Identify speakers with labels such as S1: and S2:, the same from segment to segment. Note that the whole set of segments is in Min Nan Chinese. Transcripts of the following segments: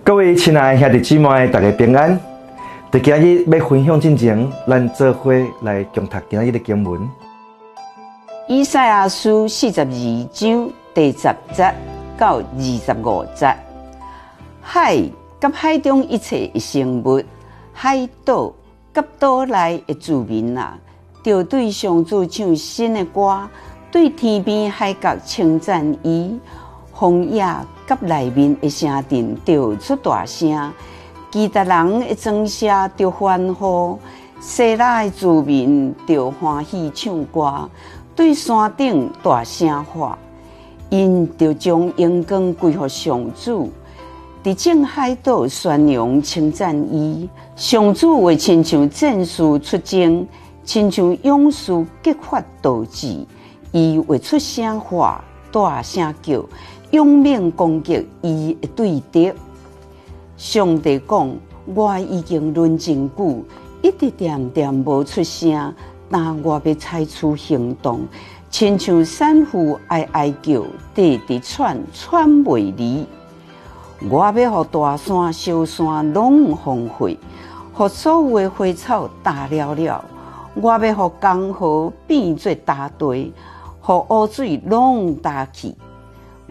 S1: 各位親愛兄弟姊妹，大家平安。佇今日欲分享進前，咱做伙來共讀今日的經文。
S2: 以賽亞書42章第10節到25節。海佮海中一切的生物，海島佮島內的住民啊，著對上主唱新的歌，對天邊海角稱讚伊。荒野佮內面的城鎮著出大聲，基達人的莊舍著歡呼，西拉的住民著歡喜唱歌，對山頂大聲喊，𪜶著將榮光歸予上主，佇眾海島宣揚稱讚伊。上主會親像戰士出征，親像勇士激發鬥志，伊會出聲喊，大聲叫，勇猛攻擊伊的對敵。上帝講：我已經忍真久，一直恬恬無出聲，但我欲採取行動，親像產婦哀哀叫，直直喘，喘袂離。我欲予大山、小山攏荒廢，予所有的花草焦了了。我欲予江河變做焦地，予湖水攏焦去。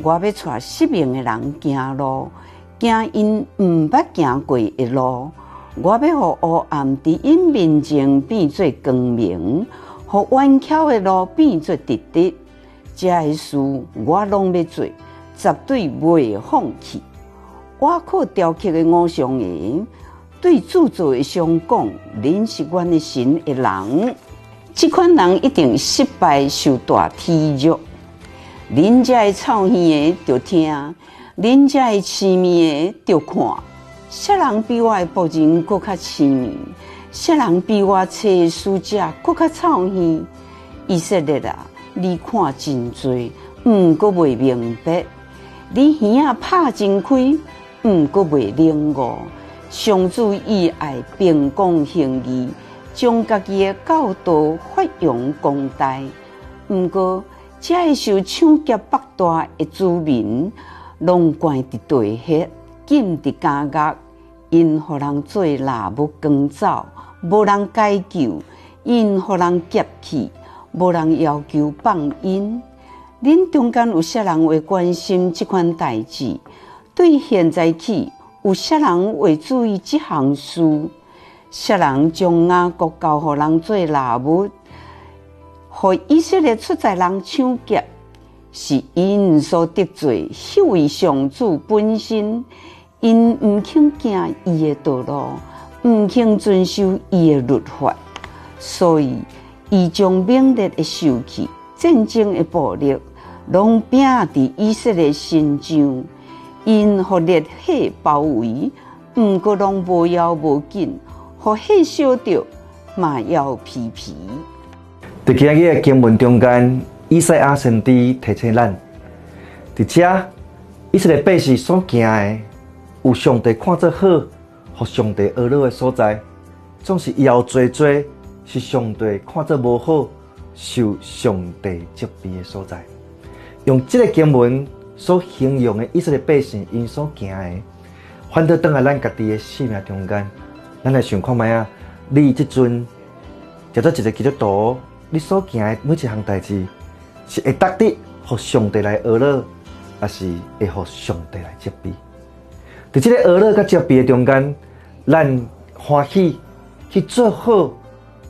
S2: 我欲帶失明的人行路，行𪜶毋捌行過的路。我欲予烏暗佇𪜶面前變做光明，予彎曲的路變做直直。這个事我攏欲做，絕對袂放棄。倚靠雕刻的偶像的，對鑄造的像講：恁是阮的神的人，這款人一定失敗，受大恥辱。恁遮的臭耳的著聽，恁遮的癡盲的著看。啥人比我的僕人閣較癡盲？啥人比我差的使者閣較臭耳？以色列啊，你看真濟，毋過袂明白；你耳仔拍真開，毋過袂領悟。上主以愛秉公行義，將家己的教導發揚光大。毋過，遮个受搶劫縛帶的子民，攏關佇地穴，禁佇監獄，𪜶予人做獵物趕走，無人解救；𪜶予人劫去，無人要求放𪜶。恁中間有啥人會關心這款代誌？對現在起，有啥人會注意這項事？啥人將雅各交予人做獵物？予以色列出在人搶劫，是𪜶所得罪彼位上主本身，𪜶毋肯行伊的道路，毋肯遵守伊的律法，所以伊將猛烈的受氣、戰爭的暴力，攏摒佇以色列身上。𪜶予烈火包圍，毋過攏無枵無緊，予火燒著嘛猶疲疲。
S1: 佇今日的經文中間，以賽亞先知提醒咱，佇遮以色列百姓所行的，有上帝看做好，予上帝呵咾的所在，總是猶濟濟是上帝看做無好，受上帝責備的所在。用這个經文所形容的以色列百姓，𪜶所行的，反倒轉來咱家己的生命中間，咱來想看覓仔，你這陣做做一个基督徒，你所行的每一項代誌，是會值得予上帝來呵咾，抑是會予上帝來責備？佇這个呵咾佮責備的中間，咱歡喜去做好，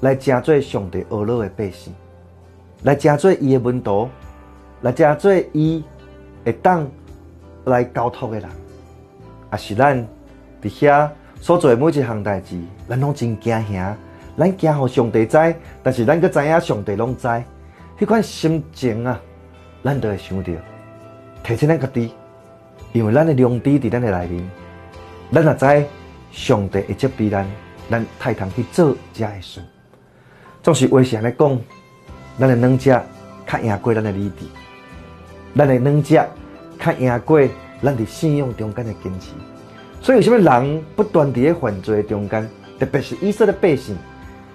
S1: 來成做上帝呵咾的百姓，來成做伊的門徒，來成做伊會當來交託的人，抑是咱佇遐所做的每一項代誌，咱攏真驚嚇。咱驚予上帝知，但是咱閣知影上帝攏知，彼款心情啊，咱就會想著提醒咱家己，因為咱的良知佇咱的內面，咱若知上帝會責備咱，咱太通去做這个事。總是話是按呢講，咱的軟弱較贏過咱的理智，咱的軟弱較贏過咱佇信仰中間的堅持。所以，為啥物人不斷佇咧犯罪中間，特別是以色列百姓？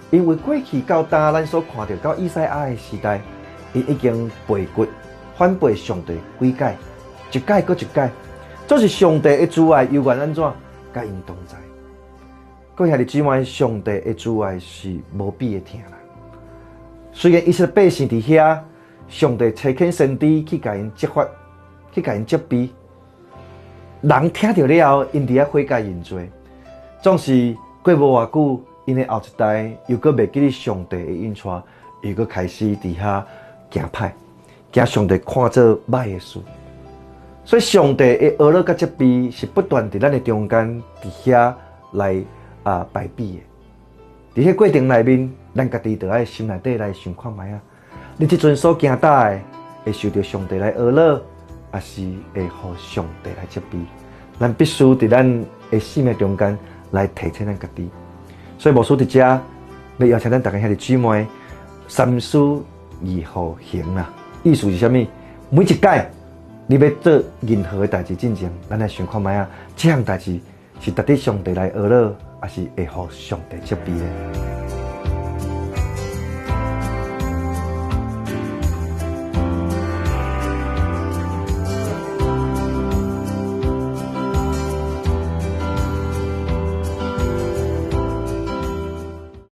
S1: 因為過去到今，咱所看著到以賽亞的時代，伊已經背骨反背上帝幾擺，一擺閣一擺，這是上帝的慈愛，猶原按怎佮𪜶同在。各位兄弟姊妹，上帝的慈愛是無比的疼啦。雖然以色列百姓佇遐，上帝差遣先知去共𪜶責罰，去共𪜶責備，人聽著了後，𪜶佇遐悔改認罪，總是過無偌久，𪜶的後一代又閣袂記得上帝的引帶，又閣開始佇遐行歹，行上帝看做歹的事。所以上帝的呵咾佮責備是不斷佇咱的中間佇遐來排比的。佇彼過程內面，咱家己就愛心內底來想看覓啊！你這陣所行踏的，會受著上帝來呵咾，抑是會予上帝來責備？咱必須佇咱的生命中間來提醒咱家己。所以牧師佇遮欲邀請咱逐家兄弟姊妹三思而後行啦。意思是啥物？每一擺你欲做任何的代誌進前，咱來想看覓啊！這項代誌是值得上帝來呵咾，抑是會予上帝責備的？